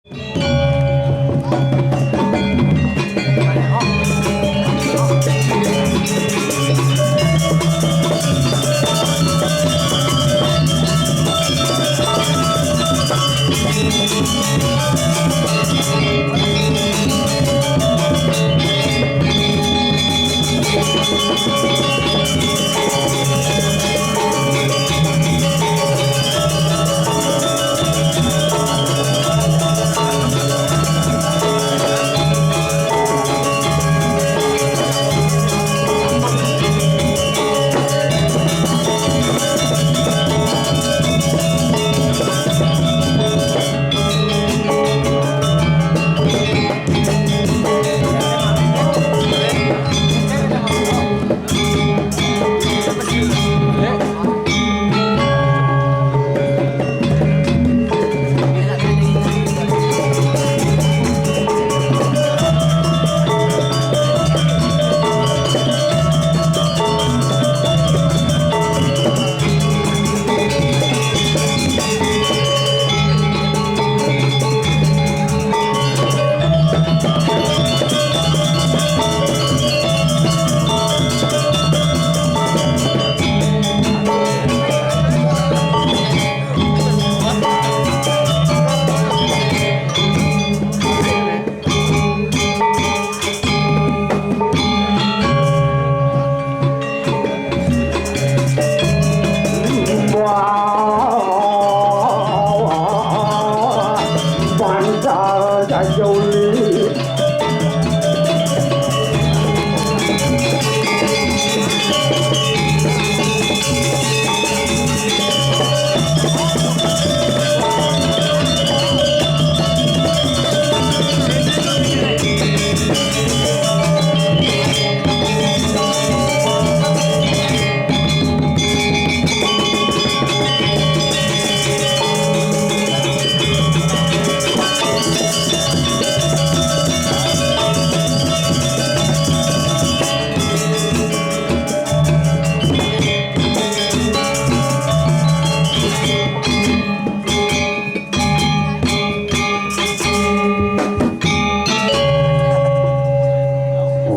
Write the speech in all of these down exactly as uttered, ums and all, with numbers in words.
Oh,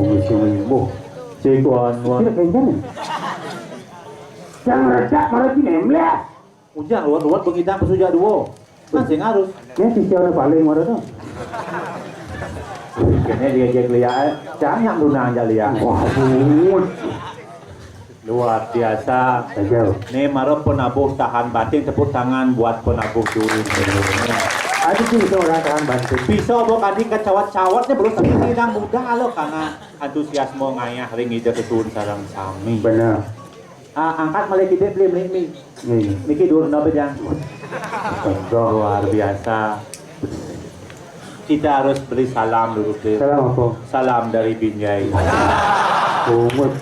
bisa mimbuh. Cek wan, wan. Kira kenceng. Yang redak malah di nembleh. Ujang ruwet-ruwet bengidang pesujak dua. Kan sing harus. Ini sisi orang paling mana tuh? Kene diajak liak, eh. Jangan yang tunang aja liak. Waduh. Luar biasa. Aja. Nih, maro penabuh tahan banting, tepuk tangan buat penabuh duit. Aduh, sih, itu orang tahan banting. Bisa, Bu, tadi kecawat-cawatnya belum segini, yang muda lo, karena antusiasme ngayah ring ida kesuwun sareng sami. Bener. Ah, angkat malih kidik, beli, beli, beli. Nih. Niki dhuwur napa, Jang? Betul. Luar biasa. Kita harus beri salam dulu, Bli. Salam apa? Salam dari Binjai. Kumet.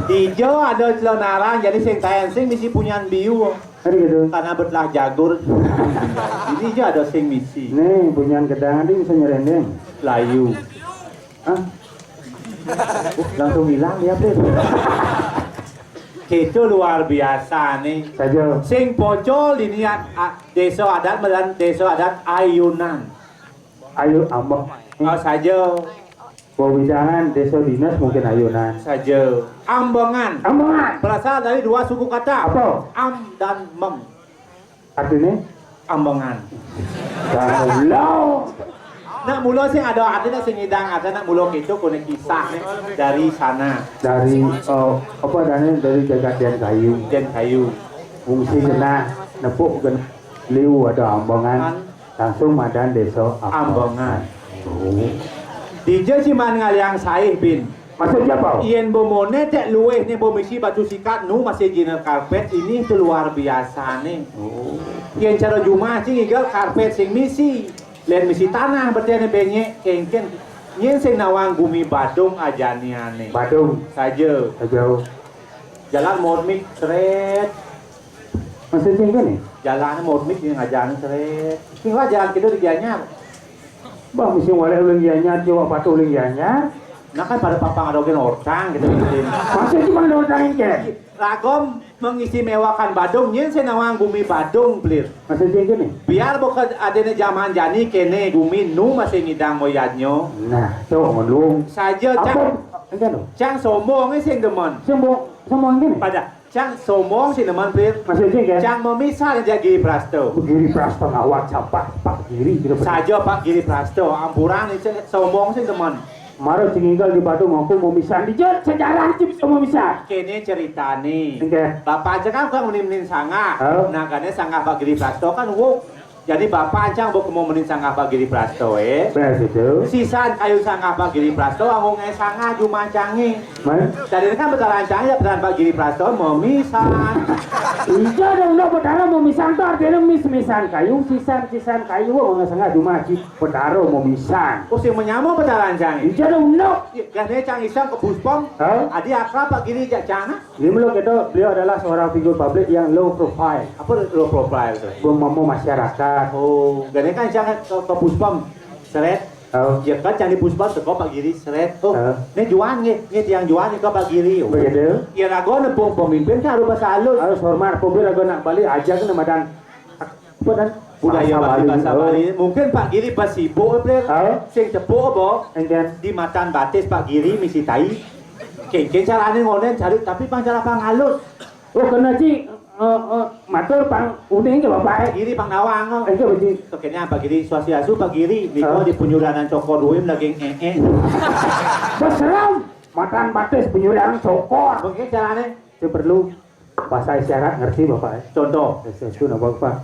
Ijo ada celonarang, jadi sing taen sing misi punyan biu. Kan gitu. Karena betlah jagur. Ini ijo ada sing misi. Nih, punyan gedang ini bisa nyerendeng. Layu. Hah? Uh, langsung hilang ya, Bli. Itu luar biasa nih. Saja. Sing pocol di niat, ah, desa adat melan desa adat ayunan. Ayu ambek. Oh, saja. Wewidangan desa dinas mungkin ayunan. Saja. Ambengan. Ambengan. Berasal dari dua suku kata. Apa? Am dan meng. Artinya? Ambengan. Kamu. Nak mula sing ada artinya sing ngidang ada nak mula gitu kone kisah nih dari sana. Dari, eh, apa adanya dari jagat Dian Kayu. Dian Kayu. Fungsi genah nepuk genah liu ada ambengan. An- Langsung madan desa Ambengan. Ambengan. Oh. Dija ciman ngaliang saih, Bin. Maksudnya apa? Yen bo mone tek luweh ne bo misi batu sikat nu masih jiner karpet ini tu luar biasa ne. Oh. Yen cara jumah cing igal karpet sing misi. Len misi tanah betene benyek kengken. Yen sing nawang gumi Badung ajaniane. Badung. Saja. Saja. Jalan mormik seret. Maksudnya gini? Jalan mormik yang ajaran seret. Sing lah jalan kita di Gianyar. Bah, mesti waleh uling Gianyar, coba patuh uling Gianyar. Nah kan pada papang ada gen ortang gitu. Maksudnya cuma ada ortang ini, Cek? Ragom Mengistimewakan Badung, nyén sing nawang gumi Badung, Plir. Maksudnya gini. Biar bukan adanya zaman jani kéné gumi nu masih ngidang moyadnyo. Nah, tuh ngomong. Saja apa? Cang, enggak dong. Cang sombong sing demen. Sombong, sombong gini. Pada cang sombong sing demen, Plir. Maksudnya kan? Cang memisah aja Giri Prasto. Giri Prasto ngawat siapa? Pak Giri gitu. Saja Pak Giri Prasto, ampuran nih, cang sombong sing demen. Maro sing tinggal di Badung aku mau misan di jet sejarah cip mau misan. Kéné ceritané. Enggak. Bapak aja kan tukang menin-menin sanggah. Oh. Nah, kané sanggah Pak Giri Prasto kan wuk. Jadi bapak aja mau mau menin sanggah Pak Giri Prasto, eh. Beres itu. Sisan kayu sanggah Pak Giri Prasto, anggung es sanggah jumah canggih. Mana? Jadi kan betaran canggih ya betaran Pak Giri Prasto mau misan. Iya dong, udah betara mau misan tuh artinya mis-misan kayu, sisan-sisan kayu, mau sanggah jumah cip. Petaro mau misan. Oh, sing menyamo petaro ancang. Iya dong, no. Iya, gane cang isang ke Buspong. Hah? Adi akrab Pak Giri jak cana. Ini lo kita, beliau adalah seorang figur publik yang low profile. Apa low profile tuh? Belum mau masyarakat. Oh, gane kan cang ke, ke Buspong. Seret. Oh. Ya kan cang di Buspong teko Pak Giri seret. Oh, ini juan nggih, nggih tiang juan ke Pak Giri. Oh. Begitu. Ya lagu nepung pemimpin kan harus bahasa halus. Harus hormat, pemimpin lagu nak balik aja kan madan apa dan budaya Bali, bahasa Bali. Mungkin Pak Giri pas sibuk, Plir. Hah? Sing cepuk apa? Enten. Di matan batis Pak Giri misi tai. Kengkeng carane ngonen cari tapi pang cara pang halus. Oh, kena ci eh, eh, matur pang uning ke Bapak eh. Giri pang nawang. Eh, ke Pak Giri. Kekenya Pak Giri swastiastu Pak Giri. Niko di punyuranan cokor duim daging eh eh. Beseram. Matan batis punyuranan cokor. Mungkin carane. Itu perlu bahasa isyarat ngerti Bapak ya? Contoh. Sesuatu napa Bapak?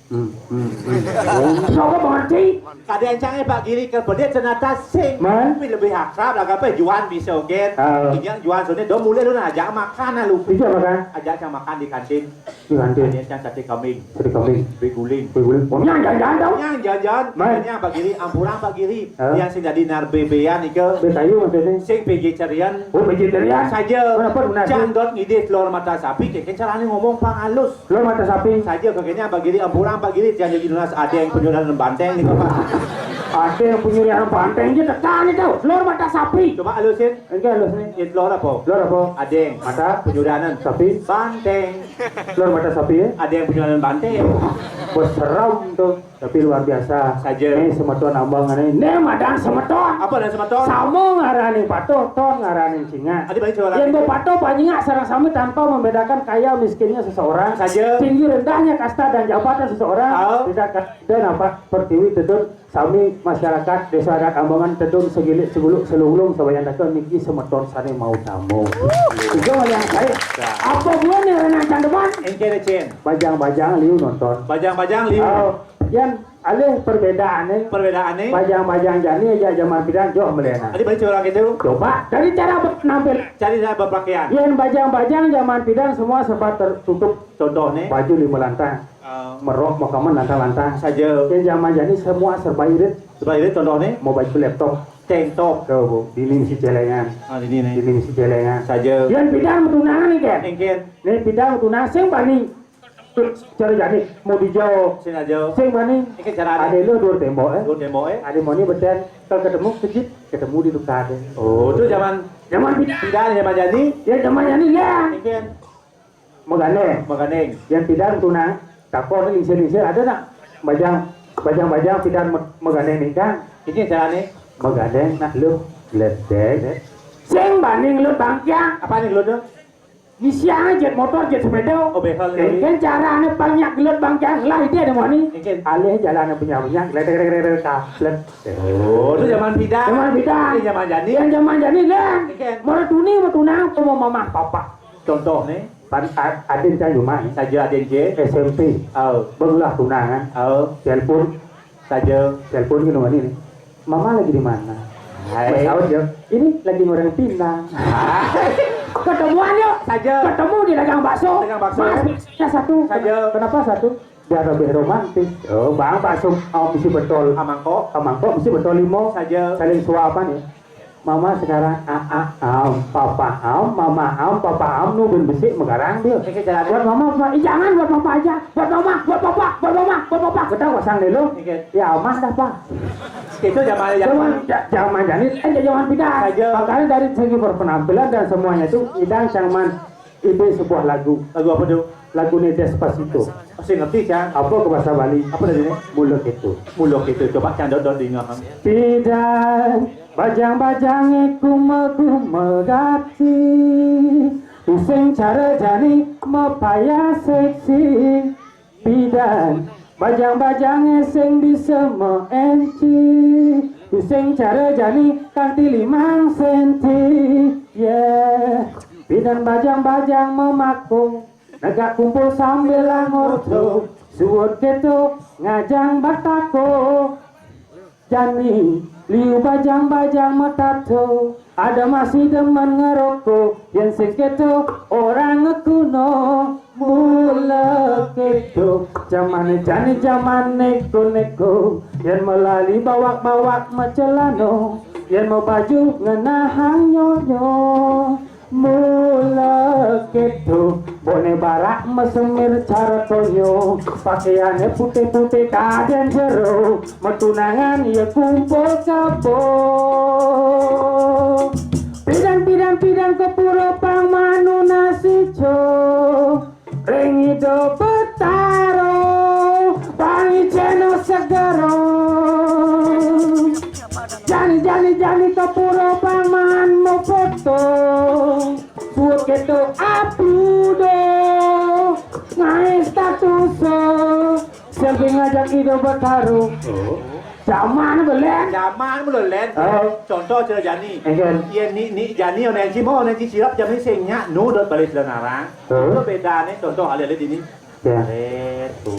Hmm, hmm, hmm. Coba mengerti. Kadang cangnya Pak Giri ke pedet senata sing. Man? Tapi lebih akrab lah apa juan bisa ogen. Ah. Ini juan sone do mulai lu ajak makan lu. Bisa makan. Ajak cang makan di kantin. Di kantin. Ada cang sate kambing. Sate kambing. Biguling. Biguling. Oh, nyang jangan dong. Nyang jangan. Man? Ini Pak Giri, ampura Pak Giri. Hah? Yang sing jadi narbebean ike. Betayu maksudnya. Sing P G carian. Oh, P G carian. Saja. Kenapa benar? Cang dot ngidih telur mata sapi, keke carane ngomong pang halus. Telur mata sapi. Saja kekenya Pak Giri, ampura Pak Giri, jangan jadi lunas ada yang penyudahan banteng nih Pak. Ada yang penyudahan banteng aja tekan itu. Telur mata sapi. Coba halusin. Enggak halus nih. Ya telur apa? Telur apa? Adeng. Mata. Penyudahan. Sapi. Banteng. Telur mata sapi ya? Ada yang penyudahan banteng. Bos seram tuh. Tapi luar biasa. Saja. Nih semeton abang nih. Nih madan semeton. Apa dan semeton? Sama ngaranin patuh, ton ngaranin singa. Ada banyak suara. Yang berpatuh panjinga sarang sami tanpa membedakan kaya miskinnya seseorang, saja. Tinggi rendahnya kasta dan jabatan seseorang, tahu. Tidak dan apa pertiwi tetun sami masyarakat desa adat Ambangan tetun segilik seguluk selunglung sabayang daka niki semeton sane mau tamu. Juga yang saya. Apa buah nih renang candeman? Engke lecen. Bajang-bajang liu nonton. Bajang-bajang liu. Oh. Yan alih perbedaane. Perbedaane? Bajang-bajang jani aja zaman pidan joh melena. Tadi balik orang itu. Coba dari cara nampil. Cari saya berpakaian. Yan bajang-bajang zaman pidan semua serba tertutup. Contohnya? Baju lima lantang. Uh, merok makaman lantang-lantang. Saja. Yan zaman jani semua serba irit. Serba irit contohnya? Mau baju laptop. Tank top. Tuh, Bu. Dini misi celengan. Ah, dini nih. Dini misi celengan. Saja. Yan pidan tunangan nih, Ken. Engken. Nih pidan tunangan sing bani. Cara jadi mau dijawab. Sing aja. Sing mani? Iki cara ada. Ada lu dua tembok eh. Dua tembok eh. Ada mani beten kalau ketemu kejit ketemu di tukar deh. Oh, itu zaman zaman tidak zaman jadi. Ya zaman jadi ya. Mungkin. Magane. Magane. Yang tidak tunang takon lingsir-lingsir ada nak? Bajang bajang-bajang tidak magane nikah. Ini carane. Magane nak lu ledek. Sing banding lu bangkiang. Apa nih lu tuh? Ngisi aja jet motor, jet sepeda. Oh, behel. Kan cara ane banyak gelut bangkian lah itu ada mani. Alih jalan punya punya, ledek ledek ledek ledek, kaplet. Oh, itu zaman pidan. Zaman pidan. Ini zaman jani. Yang zaman jani kan. Mau tuni mau tunang, mau mamah papa. Contoh nih. Pan adin saya rumah. Saja adin je. S M P. Oh. Barulah tunangan. Oh. Telepon. Saja. Telepon ke nomor ini. Mama lagi di mana? Hai. Mas Aud ya. Ini lagi ngoreng pinang. Ketemuan yuk. Saja. Ketemu di dagang bakso. Dagang bakso. Mas, ya satu. Saja. Kenapa satu? Biar lebih romantis. Oh, bang bakso oh, mesti betul. Amangkok. Amangkok mesti betul limo. Saja. Saling suapan ya. Mama sekarang a a am, papa am, mama am, papa am nu ben besik megarang dia. Buat mama apa? Ih, jangan buat papa aja. Buat mama, buat papa, buat mama, buat papa. Kita pasang dulu. Ya aman dah pak. Itu zaman zaman zaman jadi eh zaman pindah. Makanya dari segi penampilan dan semuanya itu idang cangman Ini sebuah lagu. Lagu apa tu? Lagu ni Despacito. Masih ngerti, Cang? Apa ke bahasa Bali? Apa tadi ni? Mula keto. Mula keto. Coba, Cang, dot-dot dengar, Cang. Pidan bajang-bajang iku megu megati. Using cara jani mepaya seksi. Pidan bajang-bajang sing bisa meenci. Using cara jani kanti limang senti. Yeah. Pidan bajang-bajang memakung. Negak kumpul sambil ngorto. Suut keto ngajang batako. Jani, liu bajang-bajang metato, ada masih demen ngeroko, yen sing keto orang ngekuno, mula keto. Jamane jani jaman neko-neko, yen melali bawak-bawak mecelano, yen mau baju ngenahang nyonyo. Mula keto, bone barak mesemir cara tonyo, pakaiane putih-putih kaden jero, metunangan ye kumpul kabo. Pidan-pidan pidan ke pura pang manu nasi co. Ring Ida Betara, pangicena segara. Jani, jani, jani ka pura paman mapoto. Suut keto abludo, ngae status. Selfie ngajak Ida Betara. Oh. Jaman mula len. Jaman mula len. Oh. Contoh cara jani. Engken. Iya, ni, ni jani, one ji mo, one ji sirap jani sing nyak nu dot balik selenarang. Oh. Itu bedane contoh ale-ale dini. Ya. Eh, tu.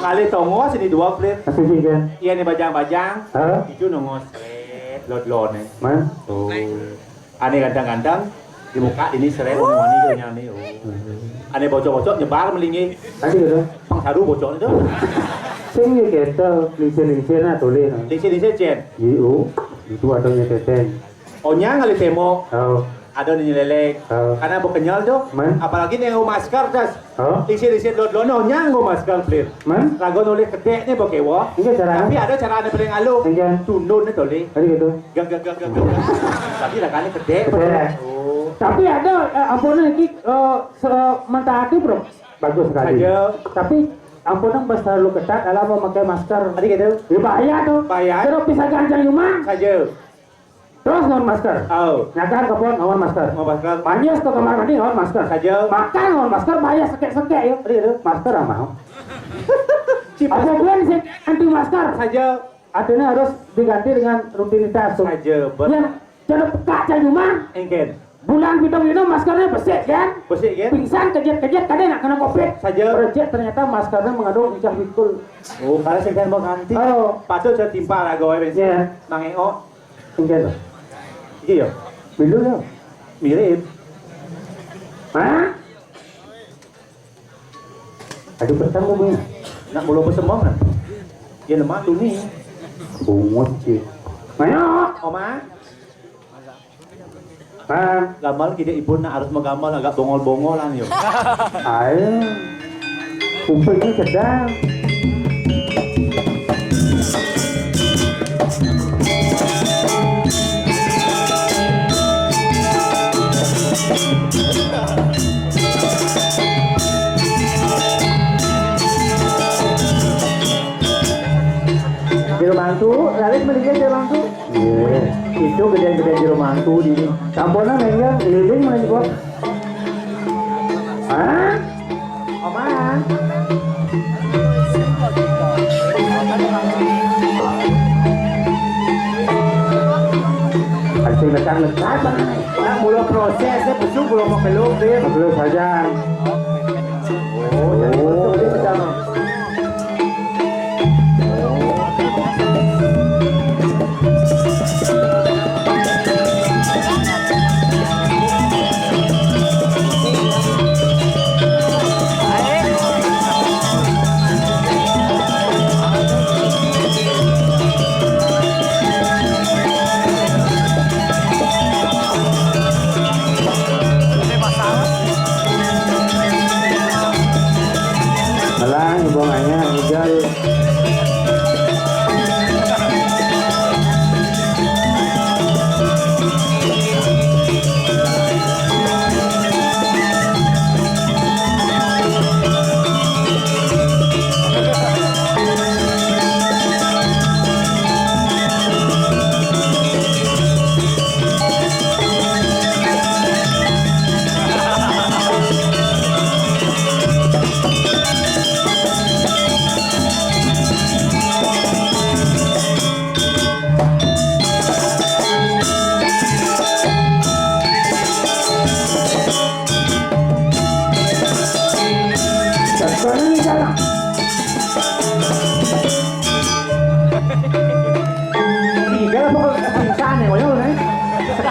Kali tongo sini dua pelit. Masih sih, kan? Iya, ni bajang-bajang. Hah? Itu nongos. Eh, lod-lone. Man? Tuh. Ane ganteng-ganteng, dibuka ini seret, wani-wani ke nyani, oh. Ane bocok-bocok nyebar melingi. Tadi kata? Pang saru bocok itu. Sing ya kata, lincir-lincir nah tulis, nah. Lincir-lincir, Cen. Iya, oh. Itu adanya teteng. Onyang kali tembok. Oh. Ada ni nyelelek. Oh. Karena bekenyal tu. Man? Apalagi ni nganggo masker, tas. Hah? Isi-isi dua-dua no nyanggo masker, Plir. Man? Rago nulis kedek ni pakai wah. Iya, caranya. Tapi ada cara ni paling halus. Iya. Tundun ni tulis. Tadi gitu. Gak, gak, gak, gak, gak. Tapi lah kan kedek. Kedek. Oh. Tapi ada, eh, ampun, ini, eh, se-, mentah hati, bro. Bagus sekali. Saja. Tapi ampun, yang pas terlalu ketat dalam memakai masker. Tadi gitu. Ya, bahaya tuh. Bahaya. Terus bisa ganjang cuma. Saja. Terus nganggo masker. Oh. Nyakan ke pon nganggo masker. Nganggo masker. Panyes ke kamar mandi nganggo masker. Saja. Makan nganggo masker, bayar sekek-sekek ya. Iya, iya. Masker ah, mahal. Cip. Apa buan sih anti masker? Saja. Artinya harus diganti dengan rutinitas tuh. Saja, bet. Ya, jangan peka aja cuma. Engken. Bulan pitung dino maskernya besik kan? Besik kan? Pingsan kejat-kejat kadang nak kena covid. Saja. Rejek ternyata maskernya mengandung ucah bikul. Oh, kalau sing kan mau ganti. Oh. Patut saya timpal lah gawe bensin. Iya. Mangeo. Enggak loh. Iya ya? Milu ya? Mirip. Hah? Aduh, petang mau main. Nak mula besemong kan? Ya lemah tu ni. Bungut sih. Ayo. Oma. Hah? Gamal kita ibu nak harus menggamal agak bongol-bongolan yo. Ayo. Upiknya sedang. Jero mantu, laris mendingnya jero mantu. Iya. Itu gede-gede jero mantu di ini. Samponan enggak, keliling mana juga. Hah? Oma. Ada yang lekat-lekat, Bang. Nah, mula prosesnya besok belum mau keluar, Bim. Belum saja. Oh, jadi betul, Bim, sudah, Bang. Melang, ibu nganya, ngidal.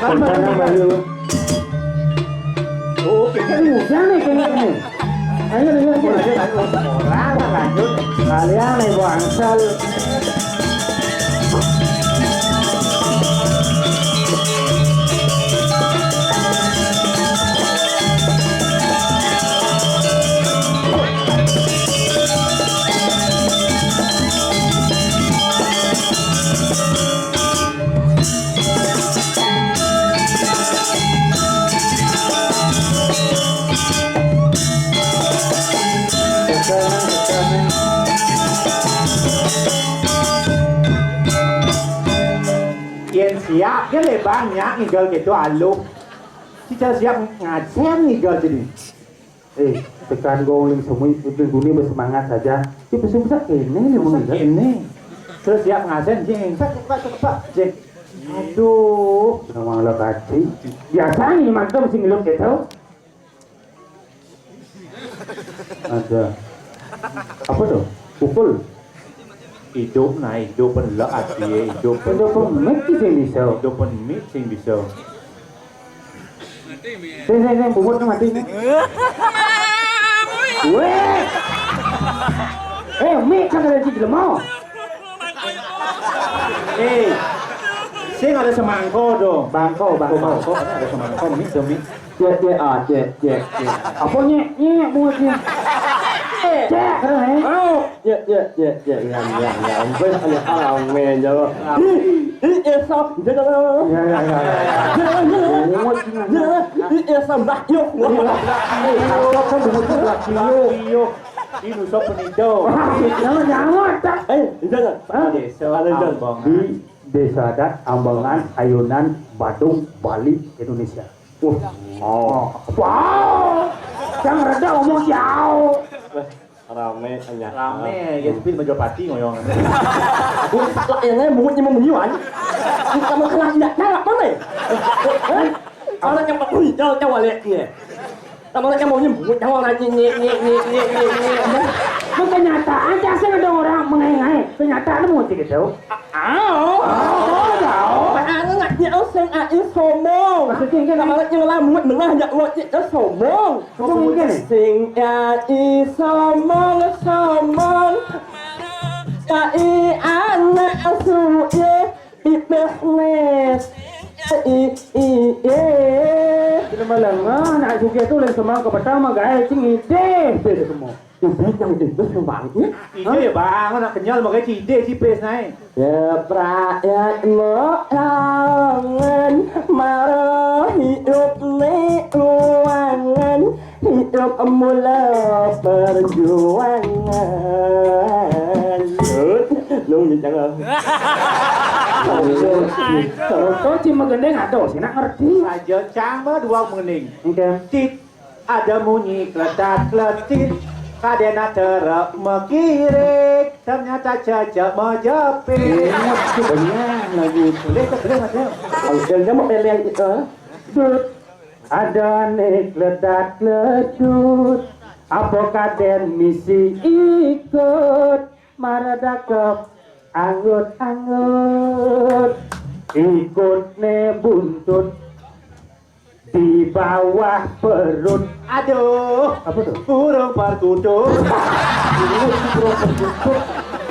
Rencana baru. Oh, ini udah nih kayaknya nih. Ayo, ayo, ayo. Orang lanjut. Kalian nih, Bu Angsel. Yén siap, ya lé Bang, nyak ngigel kéto aluh. Sica siap ngajén ngigel jadi. Eh, tekan gong ling semui, ling guni bersemangat saja. Dia besar-besar kéné nih, Bang, ya. Kéné. Terus siap ngajén, jeng. Pak, pak, pak, pak, jeng. Aduh, kena malah kaci. Biasa nih, mantap sing ngelut gitu. Ada. Apa tuh? Pukul. Idup nah, idup pendelok ati, idup Ada pemik sing bisa. Idup pemik sing bisa. Sing, sing, sing, bungut mati nih. Weh. Eh, mik kan ada di jelema. Eh, sing ada semangko dong. Bangko, bangko. Oh, bangko, ada semangko, mik, dong, mik. Cek, cek, ah, cek, cek, cek. Apa nyek, nyek, bungut nyek? Cek, keren, eh? Oh. Cek, cek, cek, cek, ya, ya, ya, ampun, ada rame, jawab. Ih, ih, eh, sok, jawab. Ya, ya, ya, ya, ya. Bungut, bungut. Ih, eh, sok, mbah, yuk. Iya, iya. Eh, apa kan bungut, bungut, bungut. Ih, nusa penida. Wah, jangan, jangan, tak. Eh, jangan. Hah? Desa Ambangan. Di Desa Adat Ambangan, Ayunan, Badung, Bali, Indonesia. Wah. Oh. Wow. Yang reda ngomong jauh. Wah, rame, nya. Rame, ya, tapi Majapahit ngoyong. Bungut lah, yang bungut nyemong nyuan. Kamu kena tidak, nah, apa nih? Hah? Orang yang pakai hijau, jauh lihat dia. Sama orang yang mau nyebut, yang orang nyek, nyek, nyek, nyek, nyek, nyek, nyek. Mun kenyataan, cak sing ada orang mengengai. Kenyataan mau cek itu. Ah, oh. Oh, tahu. Anak dia sing ai sombong. Maksudnya, enggak, sama orang yang lamut menah, jak lo cek sombong. Sombong, enggak, nih? Sing ai sombong, sombong. Ai anak asuh, ye. Pipih nih. I, i, eh. Kena malang, ah, nak sugih tu lain semang ke petang mah gaé cing idih, idih semua. Idih yang idih semangnya. Idih ya, Bang, nak kenyal mah gaé cing idih cipis naik. Ya, rakyat mau lawangan, marah hidup ni uangan. Hidup mula perjuangan. Nung di jangan. Kalau kau cuma gendeng ada, sih nak ngerti. Raja cang mah dua mending. Oke. Tit, ada munyi kletat kletit. Kadena terep mekirik, ternyata cecek mejepit. Ingat, benar lagi. Boleh, boleh, Mas, ya. Angkelnya mau pilih yang itu. Dut. Ada nih kledat kledut, apa kadén misi ikut, marah dakep anggut-anggut, ikut nih buntut di bawah perut. Aduh, apa tuh? Burung perkutut. Burung perkutut.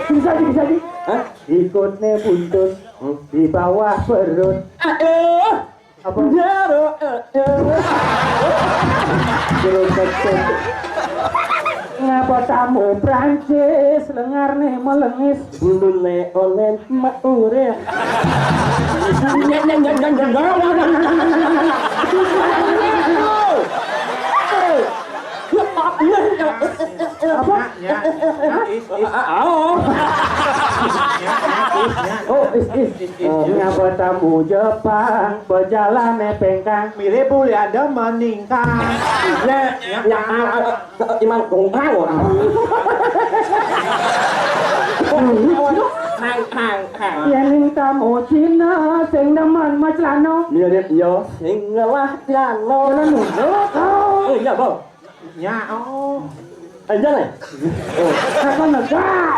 Bisa di, bisa di. Hah? Ikut nih buntut di bawah perut. Aduh. Apa? Jero, eh, eh. Jero kecil. Ngapa tamu Prancis lengar nih melengis? Dulu le olen mak ureh. Nyek, nyek, nyek, nyek, nyek. Apa? Ya, ya, is, is. Ah, ah, oh. Ya, ya, is, ya. Oh, is, is. Is, is, is. Ngapa tamu Jepang pejalan pengkang? Milih boleh ada meningkang. Ya, ya, ya, ah, ah, ah, iman kongkang orang. Kang, kang, kang. Yén tamu Cina sing demen macelana. Mirip yo sing ngelah celana. Celana nunduk. Oh, iya, Bang. Nya, oh. Aja nih. Oh, apa negak?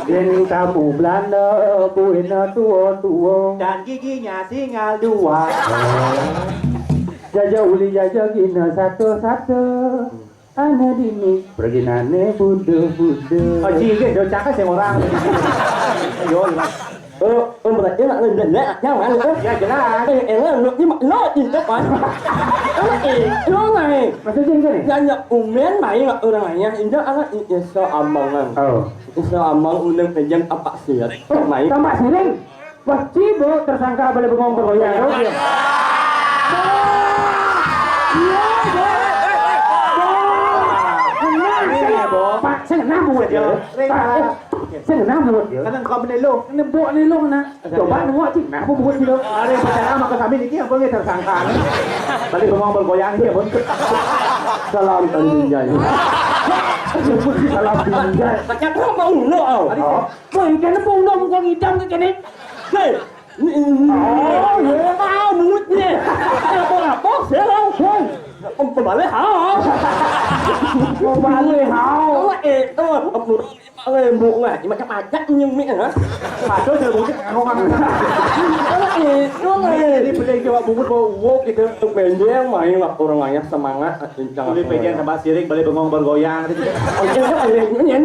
Yen tamu Belanda, buina tua-tua. Dan giginya tinggal dua. Jaja uli jaja gina satu-satu. Ana dini, perginane budu-budu. Oh, cilik, do cakep sing orang. Yo, Mas. Oh, oh, berarti nak nendek, nak nyaman, kan? Ya, jelas. Eh, eh, lo, lo, ini, lo, ini, kan? Eh, eh, lo, naik. Maksudnya gini? Ya, ya, umen main lah orang lainnya. Ini anak, ini, so, ambangan. Oh. Ini so, ambang, undang, pegang, apa sih, ya? Oh, main. Tambah siring. Wah, cibo tersangka balik bengong bergoyang. Oh, iya. Iya, Bo. Bo. Tenang, Ini ya, Bo. Pak, saya ngenah buat ya. Sering Pak, salah. eh, saya ngenah buat ya. Karena engkau menelo. Nebok nelo, nak. Coba nengok, cik. Nah, aku buat gitu. Ada yang pacaran sama kami niki, apa nggih tersangka? Balik bengong bergoyang iki, Bun. Salam Tanjung Jaya. Salam Tanjung Jaya. Pacar kau mau lo, au. Tadi Oh. Woi, kene pun dong, kau ngidam ke kene. Hei. Oh, iya. Ah, mulutnya. Apa-apa, saya lawan. Woi. Pembalik, hao. Pembalik, hao. Oh, eh, oh, apa? Lembok lah, macam-macam nyemik, ha? Padahal dia mungkin ngomong. Kalau itu lah. Jadi beli coba bungut bawa uwok gitu. Pendek main lah orang lainnya semangat, kencang. Boleh pendek sama siring, boleh bengong bergoyang gitu. Oke, oke, nyen.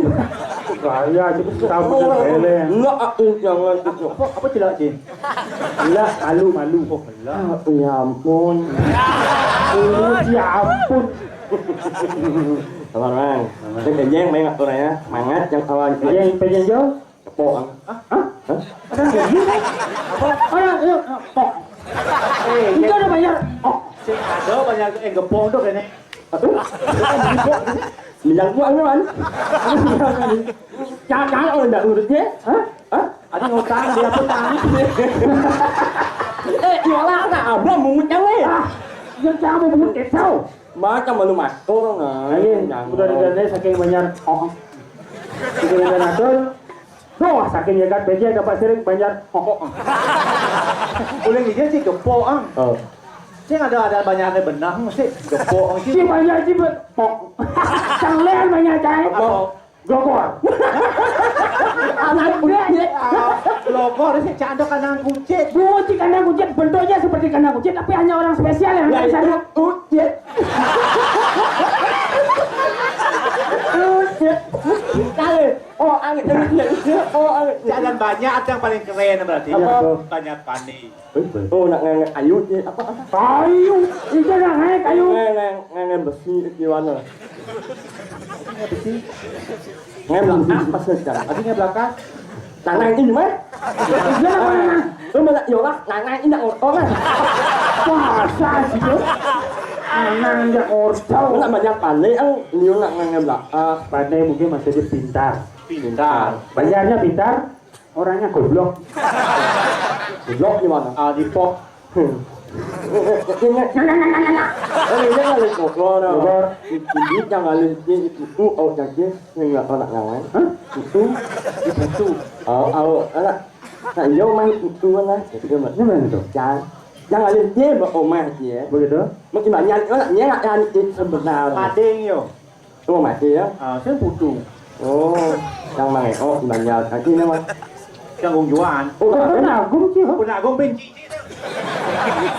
Gaya gitu, sama Orang bele. Enggak, aku jangan gitu. Apa, apa celak, Cin? Lah, malu, malu. Oh, lah. Ah, ya ampun. Oh, ya ampun. Sabar, Bang. Sabar. Cek aja yang main atur ya. Semangat yang kawan. Aja yang pengen jauh. Kepok, Bang. Hah? Hah? Ada yang gini? Apa? Ada, iya, kepok. Eh, Itu iya. Ada banyak. Oh. Cek ada banyak, eh, gepong tuh kayaknya. Aduh. Minyak buang, Bang. Jangan, jangan, oh, enggak urutnya. Hah? Hah? Ada ngutang, dia pun tangan. Eh, yolah, nak abang mungutnya, weh. Ah, dia jangan mau bungut kecau. Macam malu matur, nah. Ayo, Jangan. Udah diganti saking banyak. Oh. Saking banyak atur. Doh, saking nyegat beje dapat siring banyak. Oh. Boleh dia sih gepok, ang. Oh. Sing ada, ada banyaknya benang, mesti gepok, ang. Si banyak sih, bet. Oh. Cang lean banyak, cai. Apa? Glogor. Anak kucit. Ah, glogor sih, cak ada kandang kucit. Bukan kandang kucit, bentuknya seperti kandang kucit, tapi hanya orang spesial yang Ya, bisa itu lihat. Kucit. Kucit. Kali. Oh, aneh. Oh, aneh. Cak dan banyak, ada yang paling keren berarti. Apa? Banyak panik. Oh, nak ngangkat kayu ni, apa, apa? Kayu. Itu nak ngangkat kayu. Ngangkat, ngangkat, ngangkat besi di mana? Ngangkat besi. Ngangkat belakang, pas ngangkat. Tadi ngangkat belakang. Tangan ini, mah. Iya, apa, Nang? Lu mana, yolah, tangan ini, nak ngotong, kan? Masa sih, lu? Tangan dia ngotong. Lu nak banyak pandai, ang, lu nak ngangkat belakang. Pandai mungkin masih dia pintar. Pintar. Bayarnya pintar. Orangnya goblok. Goblok gimana? Ah, di pop. Ini, ini, ini, ini, ini. Oh, ini ngalih goblok, nah. Goblok. Ini yang ngalih dia itu, oh, jadi ini nggak pernah ngawan. Hah? Itu, itu. Oh, oh, anak. Nah, iya, main itu, mana? Itu, Mbak. Ini mana itu? Jangan. Yang ngalih dia, Mbak Omah, dia. Begitu? Mungkin banyak, anak, dia nggak, yang itu sebenarnya. Pading, yo. Oh, mati ya? Ah, sing putu. Oh, yang mana? Oh, banyak. Nanti ini, Mas. Yang gungjuan. Oh, Agung, Agung, sih, oh. Pun Agung benci.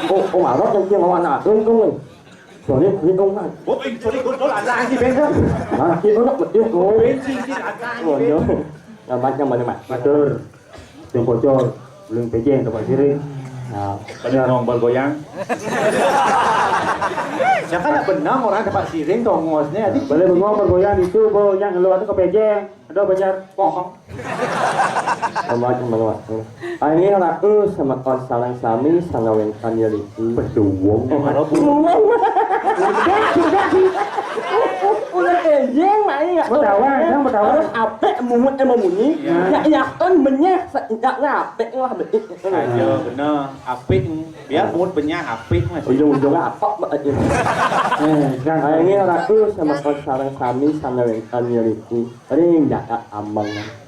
Oh, oh, marah yang dia lawan Agung, tuh. Sorry, ini dong, Mas. Oh, sorry, gue tuh ada sih, benci. Nah, itu nak betul, oh. Benci, sih, ada sih, Oh, iya. Benci. Yang banyak mana, Mas? Matur. Yang bocor, belum pejeng, tempat siring. Nah, Pada ngomong bergoyang. Ya kan nak benang orang tempat siring, tongosnya, adik. Boleh bengong bergoyang itu, bo, yang ngeluar itu kepejeng. Ada banyak pohon. Sama cuma lewat. Angin raku sama kon sarang sami, sana wengkan ya liki. Beduwong. Eh, mana bu? Udah, udah, sih. Udah, eh, yang lain ya. Mau tawa, yang mau tawa. Harus apik, mungut, eh, mau munyi. Ya. Ya, ya, kan benyah, sa-, ya, ya, apik lah, betul. Ayo, bener. Apik. Biar mood benyah apik, Mas. Ujung-ujungnya apa, Mbak, aja? Eh, kan. Angin raku sama kon sarang sami, sana wengkan ya liki. Tadi nggak ambang.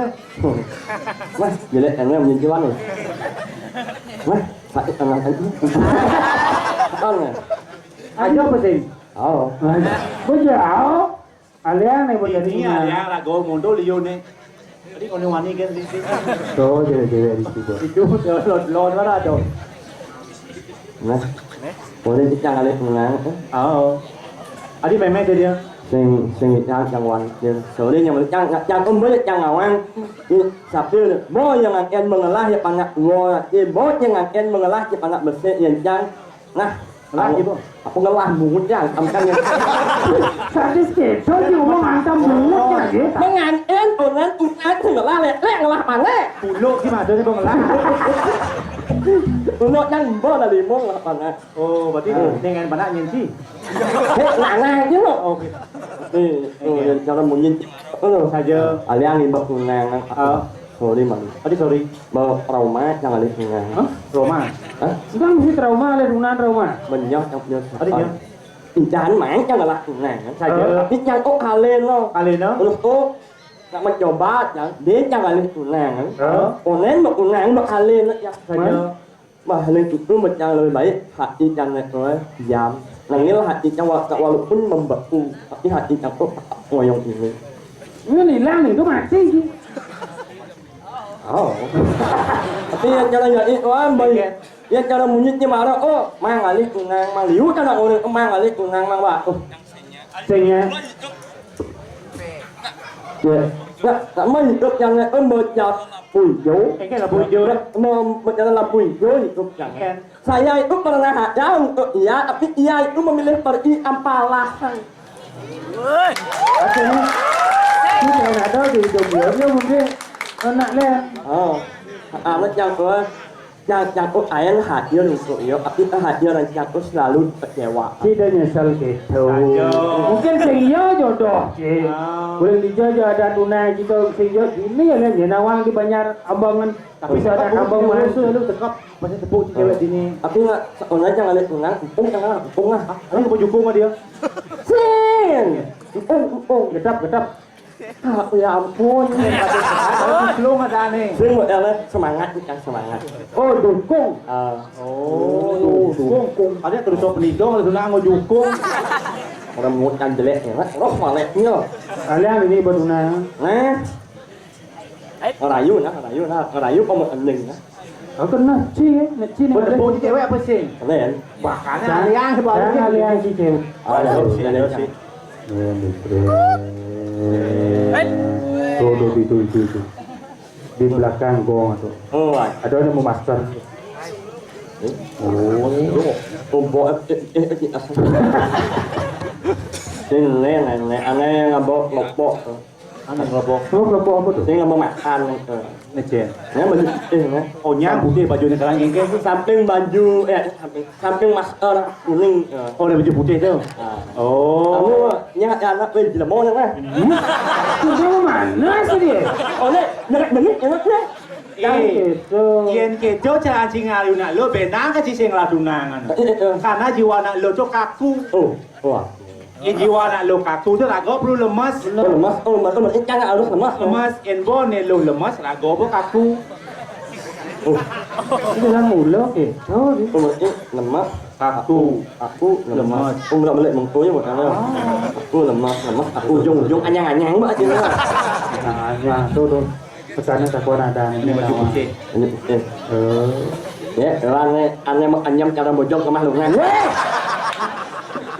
dah. Wah, jelek kan, kan, menyentuhan nih. Wah, sakit tangan kan. Tangan. Ayo apa sih? Oh. Kok jauh? Alian nih, bocah ini. Alian raga mondol liyo nih. Tadi ngono wani kan sisi. Tuh, cewek-cewek di situ. Itu lo lo ora do. Nah. Boleh kita ngalih menang. Oh. Adi memek dia. Sing sing yang yang wan. Sorry yang yang yang embel yang ngawang. Ini sapil. Mau yang akan mengelah ya panak gua. Ini mau yang akan mengelah ya panak besik yang jang. Nah, ngelah gitu. Apa ngelah mungut ya, angkan ya. Sadis gitu, dia ngomong angkan mungut ya, gitu. Mengantin, orang umat ngelah lek, lek ngelah mana? Buluk sih maksudnya kok ngelah. Buluk yang mbok lah limo ngelah mana? Oh, berarti ini kan mana nyenci? Kok ngelah gitu? Oh, gitu. Nih, tuh, yang cara munyi. Tuh. Saja. Alian imbak kunang. Oh. Sorry, Mang. Tadi sorry. Bawa trauma yang ada di sini. Hah? Trauma? Hah? Enggak mesti trauma, ada dunan trauma. Banyak yang punya. Ada ya? Incaran main yang ada kunang. Saja. Tapi yang kok kalian lo. Kalian lo? Terus kok nak mencoba yang dia yang ada kunang. Hah? Onen mau kunang mau kalian ya. Saja. Mah, hal itu macam lebih baik hati yang naik diam. Nangil hati yang wa- walaupun membeku, tapi hati yang kok ngoyong ini. Ini hilang itu mati sih. Oh. Tapi ya cara ya itu ah, baik. Ya cara munyitnya marah, oh, mangalih kunang, maliu kan orang mangalih kunang mang wah. Oh. Sehingga ya, nak nak mah hidup yang nak membaca puyo. Kayak lah puyo. Nak membaca dalam puyo hidup jangan. Saya itu pernah ada untuk ia, tapi ia itu memilih pergi ampalahan. Artinya, ini kayak ada di hidup dia, dia mungkin anak lain. Oh, amat yang tua. Yang jago air hadir untuk yo, tapi hadir yang jago selalu kecewa. Tidak nyesal gitu. Mungkin sing iya jodoh, Cik. Boleh dijajah ada tunai gitu, sing iya ini ya, Len, ya, nawang di Banjar Ambangan. Tapi saya ada Abang Mas. Lu tekap, pasti tepuk si cewek sini. Tapi nggak, sekolah jangan lihat tunang, empung jangan empung lah. Lu mau jukung sama dia? Sin! Empung, empung. Gedap, gedap. Ah, ya ampun. Belum ada nih. Sing mau eleh semangat nih kan semangat. Oh, dukung. Ah. Oh, dukung. Ada terus sok penidong, ada nak mau jukung. Orang mau kan jelek ya, Mas. Roh maleknya. Kalian ini baru nang. Nah. Ngerayu nah, ngerayu nah, ngerayu kok mau ending nah. Aku kena ci ya, nak ci nih. Buat tepung cewek apa sih? Keren. Bahkan alian sebab jangan alian si cewek. Ada sih, ada sih. Tuh, tuh, itu, itu, itu. Di belakang gong tuh. Oh, ada yang mau master. Oh, tumpuk eh eh eh. Sing le le le, ane ngabok lopok tuh. Ane ngabok. Ngabok lopok apa tuh? Sing ngabok makan tuh. Ngecen. Ya baju putih ya. Oh, nyang putih baju ini sekarang ini. Samping baju, eh, samping, samping masker kuning. Oh, ada baju putih tuh. Oh. Kamu nyang ada anak eh jelema nyang mah. Sudah mana sih dia? Oh, nek nyerek demi enak nek. Kan gitu. Yen kejo cara anjing ayu nak lo benang ke sing ladunangan. Karena jiwa nak lo tuh kaku. Oh, wah. Yen jiwa nak lo kaku tuh raga perlu lemes. Oh, lemes. Oh, lemes. Lemes. Ikan harus lemes. Lemes. Yen bone lo lemes raga apa kaku. Oh. Itu kan mula gitu. Oh, lemes. Kaku. Aku lemes. Lemes. Oh, enggak balik mengkonya buat apa? Aku lemes, lemes. Aku ujung-ujung anyang-anyang mbak sih. Nah, tuh tuh. Pesannya tak kuat ada. Ini baju putih. Ini putih. Eh. Ya, ane ane mau anyam cara bojong ke mahlungan.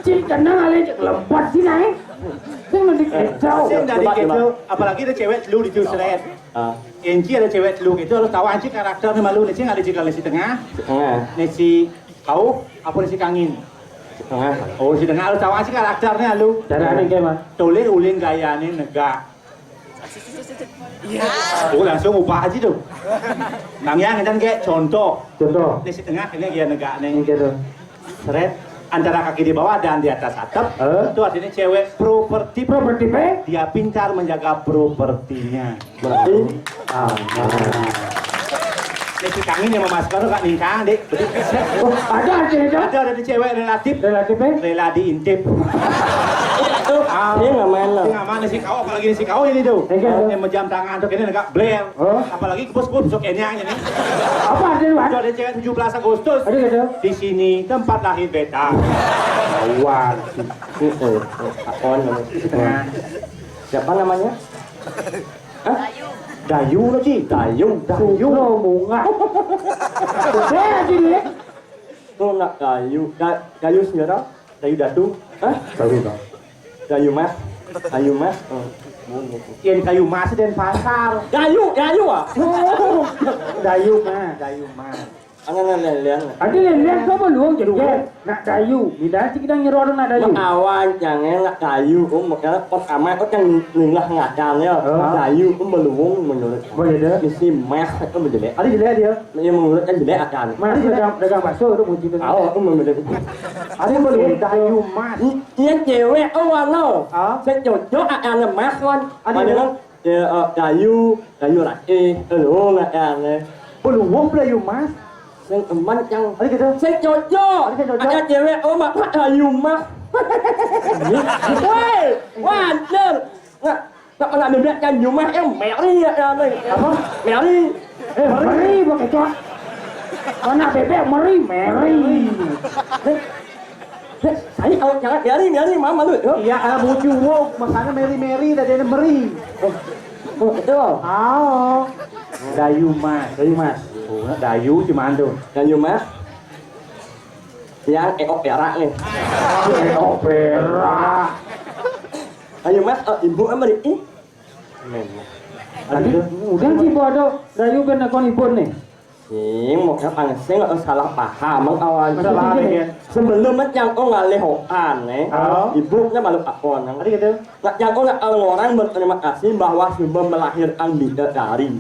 Cing kenang ale cek lempat sih naik. Sing nanti kejauh. Sing dari kejauh, apalagi ada cewek lu di seret. Ah. Enci ada cewek lu gitu, harus tahu anci karakternya malu nih, sing ada di si tengah. Tengah. Nih si kau apa nih si kangin? Tengah. Oh, si tengah harus tahu anci karakternya lu. Cara aneh kayak mah. Tulis ulin gayane negak. Oh, langsung ubah aja tuh. Nang yang dan kayak contoh. Contoh. Di si tengah ini dia negak nih. Ini gitu. Seret antara kaki di bawah dan di atas atap. Eh? Itu artinya cewek properti. Properti, Pe? Dia pintar menjaga propertinya. Berarti aman. Nek kangin yang memasker kak ningkang, Dek. Oh, ada aja itu. Ada ada di cewek relatif. Relatif, eh? Rela diintip. Itu ah, dia nggak main loh. Dia nggak main si kau apalagi si kau ini tuh. Iya, iya. Yang menjam tangan tuh kayaknya agak bler. Oh. Apalagi bos bos sok kenyang ini. Apa ada, Wan? Itu ada cewek tujuh belas Agustus. Ada gitu. Di sini tempat lahir beta. Awan. Heeh, heeh. Awan namanya. Setengah. Siapa namanya? Hah? Dayu lagi. Dayu, Dayu. Sugro bunga. Udah lagi nih. Tuh nak Dayu, Da-, Dayu segala, Dayu Datu. Hah? Dayu, Bang. Dayu Mas. Dayu Mas. Oh. Yen Dayu Mas dan pasar. Dayu, Dayu ah. Dayu mah, Dayu mah. Ana na lelian. Adi lelian kau belum jadi. Nak Dayu, bila sih kita nyeror nak Dayu. Mak awan, jangan nak Dayu, um, makanya pertama aku kan linglah ngadan ya. Oh. Dayu, um, beluung menurut. Boleh deh. Misi Mas, aku menjelek. Adi jelek dia. Yang menurut kan jelek akan. Mas dagang, dagang bakso itu muji tuh. Oh, aku menurut. Adi boleh Dayu Mas. Iya cewek, oh, wano. Ah? Saya cocok akan Mas, wan. Adi mana? Ya, eh, Dayu, Dayu Ratih, lu nggak ya, ne? Peluang Dayu Mas. Sing eman yang. Ada gitu. Sing cocok. Ada sing cocok. Ada cewek, oh, mak, mak Dayu Mas. Woi, wajar. Nggak, nggak pernah bebek kan Dayu Mas, yang Mary ya, ya, ne? Apa? Mary. Eh, Mary, pakai cok. Mana bebek Mary, Mary. Saya kalau jangan nyari, nyari mama lu. Iya, ah, bucu, wow, makanya Mary, Mary, dari ini Mary. Oh, oh, itu. Oh. Dayu Mas, Dayu Mas. Oh, Dayu si Mando. Dayu Mas. Yang eok perak nih. Eok perak. Dayu Mas, oh, ibu sama Riki. Tadi udah sih, Bu, ada Dayu ben kon ibu nih. Sing, mau kena pangsing atau salah paham, Mang, awal. Maksudnya salah gini. Nih. Sebelum Mat yang oh ngalih hoan, eh. Oh. Ibu nya malu akon. Tadi gitu. Nak yang oh nak orang berterima kasih bahwa sudah melahirkan bidadari.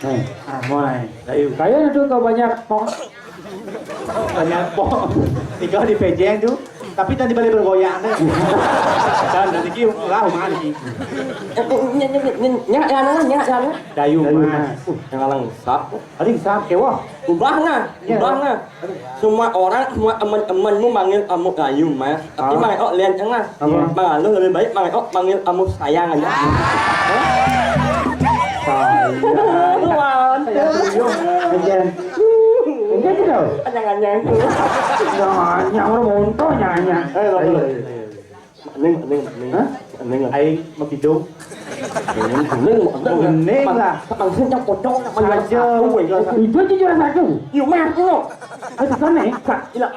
Nih, ah, mulai. Dayu. Kayak itu kau banyak, Pong. Banyak, Pong. Tiga di pejeng tuh. Tapi tadi balik bergoyang deh. Dan dari kiu lah mana sih? Nyak, nyak, nyak, nyak, ya, nyak, ya, nyak. Dayu, Dayu, Mas. Mas. Uh, yang lengkap. Ada yang sam, kewah. Ubah nah, iya. Ubah nah. Semua orang, semua teman-temanmu manggil kamu Dayu, Mas. Tapi ah. Mang Eko lian tengah. Apa? Mang Anu lebih baik Mang Eko manggil kamu sayang aja. Sayang. Tuan. Sayang tuyul. Enggak. Enggak gitu. Anyang-anyang. Anyang-anyang, orang monto anyang-anyang. Eh, ayo. Neng, neng, neng. Hah? Neng. Aing mah kidung. Neng, neng, neng. Neng lah. Langsung yang pocong, yang saja. Itu aja juara satu. Yuk, mah, yuk. Ayo, sana, ya. Kak, ila.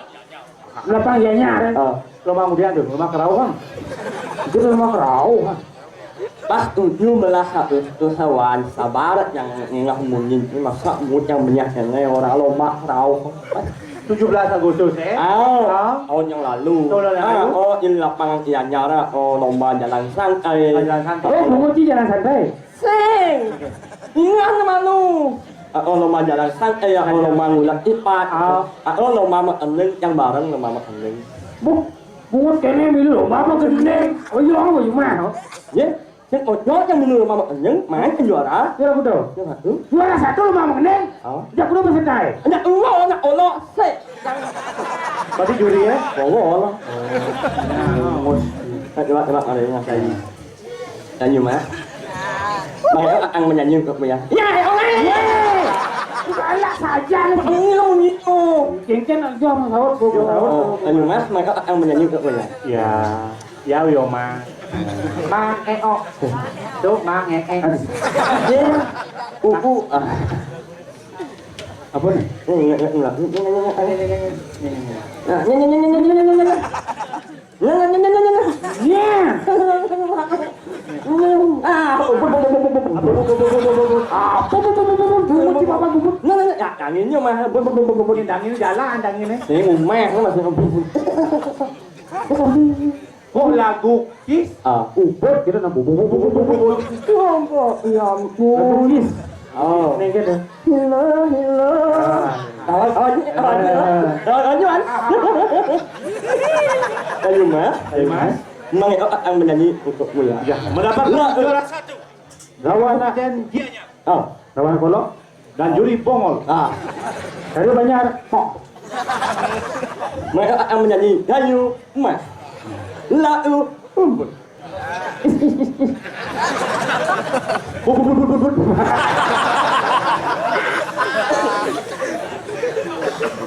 Lapang ya, nyar. Ah. Lomba mudian tuh, lomba kerauhan. Itu lomba kerauhan. Pas tujuh belas Agustus sawan sabar yang ngah munyin ini masa mut yang banyak yang orang lomba kerauh. Tujuh belas Agustus, eh? Ah, ah. Tahun yang lalu. Tahun yang lalu. Ah, oh, ini lapangan Gianyar, oh, lomba jalan santai. Jalan santai. Oh, bungut di jalan santai. Sing. Ingat sama lu. Ah, oh, lomba jalan santai ya, oh, lomba ngulak ipat. Ah. Ah, oh, lomba makan yang bareng lomba makan. Bu, bungut kene milu lomba makan. Oh, iya, oh, iya, mah. Ya. Sing ojo yang dulu mama kenyang, main ke juara. Juara kudu. Juara satu. Juara satu lu mama kenyang. Oh. Dia kudu pesentai. Anak ulo, anak ulo, se. Berarti juri ya? Bawa Allah. Nah, coba, coba, ada yang ngasih. Tanya, Mas. Mereka akan menyanyi untuk ya. Ya, ya, ya. Galak saja lu. Ini lu gitu. Gengken aja sama sahur, gua sahur. Oh, tanya, Mas, mereka akan menyanyi untuk ya. Ya. Ya, yo, Mang. Mang Eo. Tuh, Mang Ee. Aduh. Iya. Uku. Ah. Apa nih? Ini, ini, ini, ini, ini, ini. Nah, ini, ini, ini. Nah, ini, ini, ini, ini. Iya. Ah, apa, apa, apa, apa, apa. Apa, apa, apa, apa, apa. Bungut si Bapak bungut. Nah, nah, nah, ya, tanginnya mah. Apa, apa, apa, apa, apa. Ini tangin jalan, tanginnya. Ini umeh, masih. Oh, lagu Kiss. Ah, ubud gitu, nah, bubuk, bubuk, bubuk, bubuk. Ya ampun. Lagu Kiss. Oh. Nih, gitu. Hila, hila. Ah. Awas, awas, awas, awas. Awas, awas, awas. Ayo, Mas. Ayo, Mas. Mang Eo akan menyanyi untukmu, ya. Ya, mendapat juara satu. Lawan dan dianya. Ah. Lawan Kolok. Dan juri Bongol. Ah. Dari Banjar. Pok. Mereka akan menyanyi Dayu Emas. Lalu Umbul. Bubut, bubut, bubut.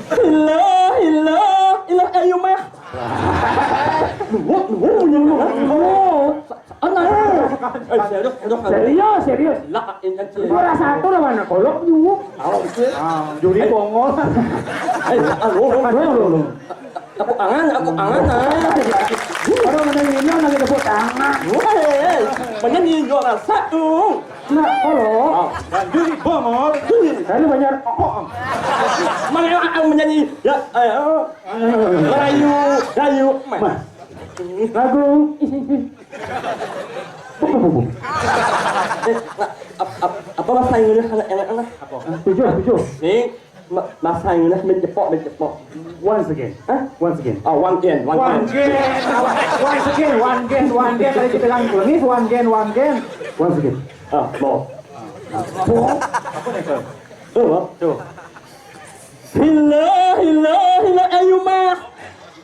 Ilah, ilah, ilah, ayo mah. Luwuk, luwuk, luwuk, luwuk. Ana. Eh, serius, serius, serius. Serius, serius. Lah, ini kan serius. Ora satu lah mana kolok luwuk. Tahu sih. Ah, juri bongol. Eh, ah, luwuk, luwuk, luwuk, luwuk. Aku angan, aku angan, ah. Orang mana ini lagi tepuk tangan. Wah, eh, eh. Mana ni juara satu? Nah, kalau. Ah, juri bongol, juri. Lalu banyak. Oh, oh. Mana yang akan menyanyi? Ya, eh, oh. Melayu, Melayu, mah. Lagu. Buku, buku. Eh, ap- ap- apa bahasa Inggris anak-anak lah? Apa? Tujuh, tujuh. Ni, ma- bahasa Inggris menjepok, menjepok. Once again. Hah? Once again. Oh, one again, one again. Again. Once again, one again, one again. Tadi kita bilang ni, one again, one again. Once again. Ah, mau. Apa nih, Sir? Tuh, mau. Tuh. Hila, hila, hila, ayo mah.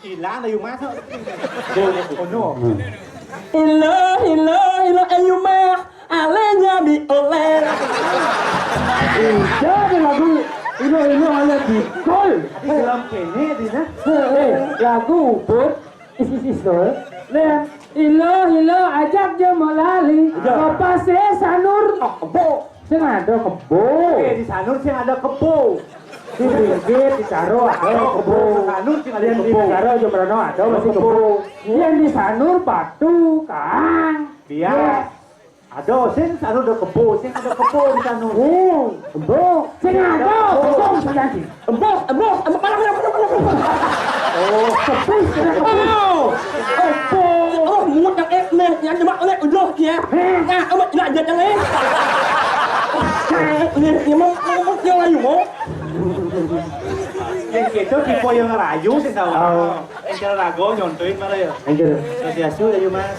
Hilang dari rumah tu. Oh no. Hila, hila, hila, ayo mah. Ale nyami oleh. Iya, ada lagu. Ilo, ilo, ale bikol. Tapi dalam kene, Dina. Eh, lagu, Bud. Isi, isi, Sol. Len. Ilo, ilo, ajak je melali. Ajak. Bapak saya Sanur. Oh, kebo. Sing ada kebo. Eh, di Sanur sing ada kebo. Di pinggir, di Caro ada kebo. Di Sanur sing ada kebo. Di Caro aja merana ada masih kebo. Yang di Sanur batu, Kang. Iya. Ada sing Sanur ada kebo, sing ada kebo di Sanur. Oh, kebo. Sing ada kebo, sing ada. Embus, embus, embus, panas, panas, panas, panas, panas. Oh, kebus, kena kebus. Oh, oh, oh, muat yang eh, nih, yang cuma oleh udah ya. Nah, amat nak jajang eh. Nih, nih, mau, mau, mau, yang lain mau. Yang gitu tipe yang rayu sih tahu. Oh. Yang cara rago nyontoin malah ya. Yang gitu. Swastiastu ya, Mas.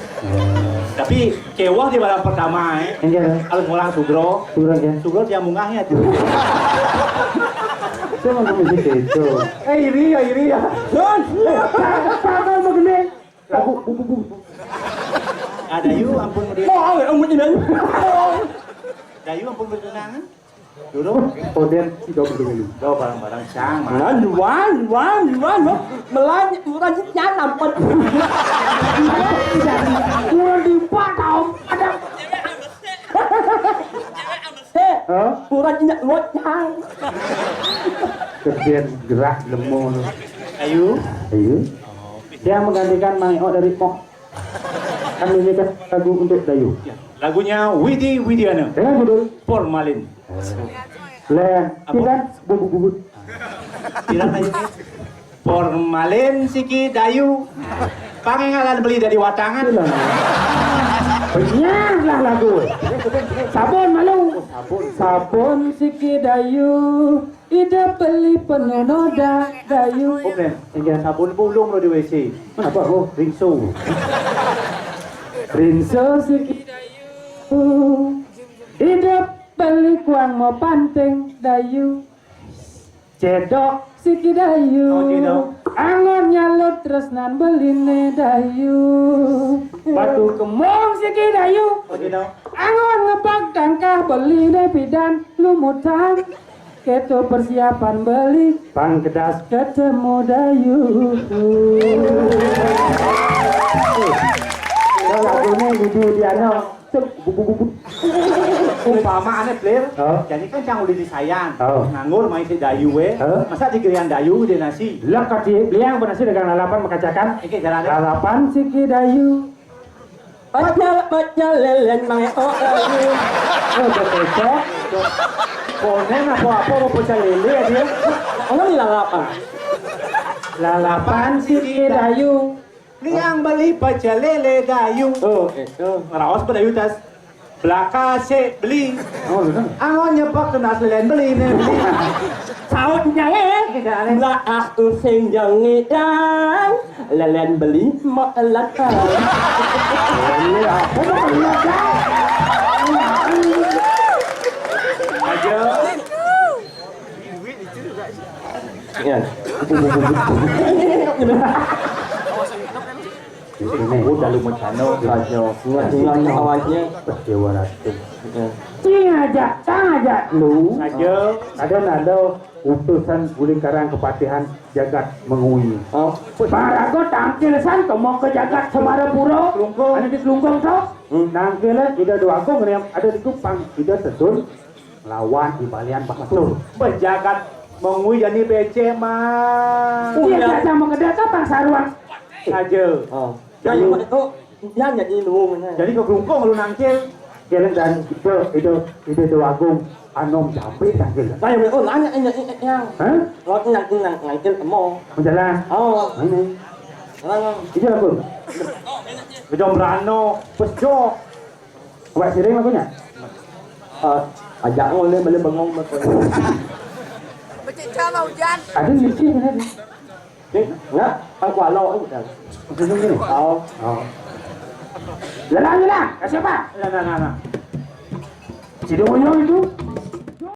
Tapi kewah di malam pertama, eh. Enggak. Harus ngulang sugro. Sugro, ya. Sugro dia mungahnya tuh. Saya mau musik itu. Eh, iri ya, iri ya. Don, eh, apa, apa, apa, begini? Lagu, bu, bu, bu. Ah, Dayu, ampun, Dayu. Mau, ampun, Dayu. Dayu, ampun, berkenan. Dulu, koden tiga puluh dulu. Do barang-barang cang, mah. Nah, Yuan, Yuan, Yuan, lo. Melanjut, melanjutnya nampak. Kurang di empat tahun. Ada. Heh, hah? Kurang ingat lo, cang. Kerjaan gerak lemo lo. Ayu. Ayu. Dia menggantikan Mang Eo dari Pok. Kan ini kan lagu untuk Dayu. Ya, lagunya Widi Widiana. Dengan judul Formalin. Leh, apa? Tidak bubut-bubut. Tidak tadi. Formalin siki Dayu. Pangengalan beli dari watangan. Benyah lah lagu. Sabun malu. Sabun. Sabun siki Dayu. Ida beli penonoda Dayu. Oke, tinggal sabun bulung lo di W C. Apa lo? Rinso. Rinso siki Dayu. Ida beli kuang mau panting Dayu. Cedok siki Dayu. Oh, cedok. Angon nyalut tresnan beline Dayu. Batu kemong siki Dayu. Oh, cedok. Angon ngebak tangkah beline pidan lumutan. Keto persiapan beli pangkedas ketemu Dayu. Kalau lagu ini Budi Diano, cek bubu bubu. Umpama aneh, Blir. Oh. Jadi kan cang udah disayan. Oh. Nganggur main si Dayu, we. Oh. Masa digerian Dayu di nasi? Lah, kati beliang nasi dagang lalapan makacakan. Oke, jalan. Lalapan siki Dayu. Pacal, pacal, lelen, mae, oh, oh, oh. Oh, betul, Cok. Konen apa-apa mau pecah lele ya dia. Oh, ini lalap, ah. Lalapan si Dayu. Liang beli pecah lele Dayu. Oh, eh, oh. Ngeraos pada Dayu tas. Belaka si beli. Oh, betul. Angon nyepak tunas lelen beli nih, beli. Saut nyawa. Tidak aneh. Lah, ah, using jangi, Dang. Lelen beli mak laka. Iya, aku mau lihat, Dang. Aja. Iya. Ini udah lu mau cano, aja. Nggak, nggak, awalnya. Dewa Ratu. Iya. Cing aja, cang aja lu. Aja. Ada nado. Utusan Guling Karang kepatihan jagat Mengwi. Oh. Paraga tangkil san kema ke jagat Semarapura. Klungkung. Ane di Klungkung to. Hmm. Nangkil Ida Dwagung ne ada di Kupang. Ida Tedun lawan Ibalian Bakasur. Bejagat Mengwi jani becek, Mang. Iya, ya, sama keda ka pang saruan. Aja. Oh. Jadi, oh, ya, jadi lu mana? Jadi ke Klungkung lu nangkil. Jalan dan Ida, Ida, Ida Dwagung anom jambe tangkil. Saya, oh, nanya, nanya, nanya, nanya. Hah? Lo nang, nang, nangkil emo. Menjalan. Oh. Ini. Nang. Ida aku. Kejom Rano, pes jo. Buat siring lagunya. Eh, ajak ngoleh balik bengong betul. Becek sama hujan. Ada lucu kan? Ni, nak, pang kualo udah. Betul ni. Oh. Oh. Lelang, lelang. Kasih apa? Nah, nah, nah, nah. Cidong Uyong itu.